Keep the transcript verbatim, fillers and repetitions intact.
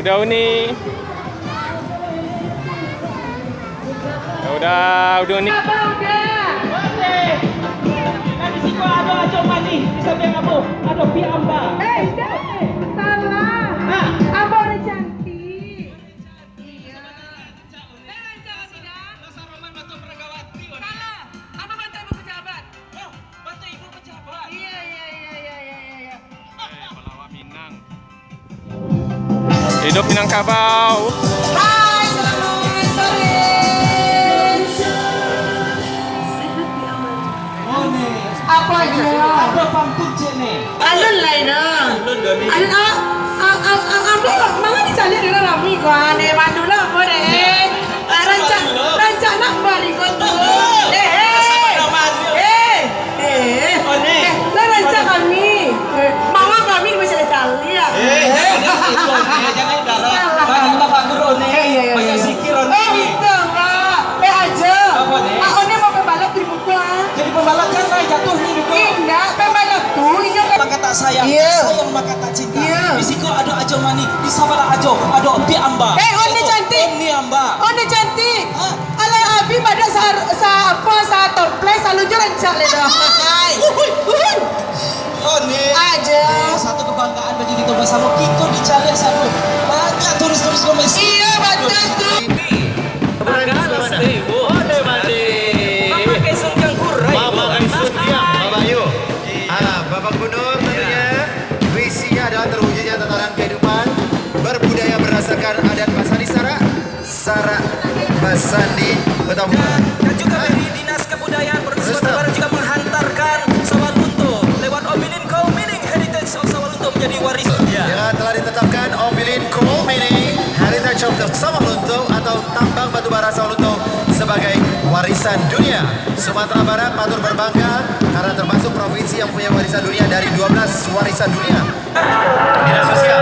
Udah uni. Ya udah, udah uni. Abang udah. Kan di siko ado Ajo Manih, di sampiang ambo ado Pian Amba. Eh, salah. Ha. Abang udah cantik. Iyo. Eh, rancak kami dah. Salah. Apa bantu ibu pejabat? Oh, bantu ibu pejabat. Iyo, iyo, iyo, iyo, iyo, iyo, iyo. Eh, pelawak Minang. Hidup Minangkabau. Hai, selamat sore. Apo ajo? Ado pantun ciek ni. Alun lai doh. Alun doh ni. Alun, a-, a-, a-, a-, ambo manga dicaliak dek urang rami ko, aneh bandu lah ambo deh. Eh, rancak, rancak nak bari ko tu. Eh, eh. Eh, eh. Eh, lah rancak kami. Eh, manga kami dicaliak-caliak. Eh, jangan, jangan, jangan. Salah. Banyak bagus, One. Eh, iyo, iyo, iyo. Banyak zikir, One. Eh, itu, Pak. Eh, Ajo. Apo, Nek? Ah, One mau pembalap di muka. Jadi pembalap kan, Nek, jatuh ni muka. Indak, pembalap tu, inyo kan. Maka tak sayang, iyo, sayang maka tak cinta. Iyo. Di siko ado Ajo Manih, di sabalah Ajo ado Pian Amba. Eh, One cantik. One Amba. One cantik. Hah? Alah, Abi badak sa-, sa-, apo, sa-, toples, alun jo rancak lai doh. Hai. Uhuy, uhuy. One. Ajo. Satu kebanggaan bagi kito basamo. Kito dicaliak samo banyak turis-turis domestik. Iyo, batua tu. Ini. Agak alas dewa. Onde mande. Mamakai suntiang kurai. Mamakai suntiang, Bapak Yu. Ah, Bapak Gubernur tentunya, visinya adalah terwujudnya tatanan kehidupan berbudaya berdasarkan adat basandi sarak, sarak basandi Betawi. Dan, dan juga dari Dinas Kebudayaan Provinsi Sumatera Barat juga menghantarkan Sawah Lunto lewat Omilin Coal Mining Heritage of Sawah Lunto menjadi warisan. Ya, telah ditetapkan Omilin Coal Mining Heritage of the Sawah Lunto atau tambang batu bara Sawah Lunto sebagai warisan dunia Sumatera Barat. Patut berbangga karena termasuk provinsi yang punya warisan dunia dari dua belas warisan dunia. Dinas Sosial.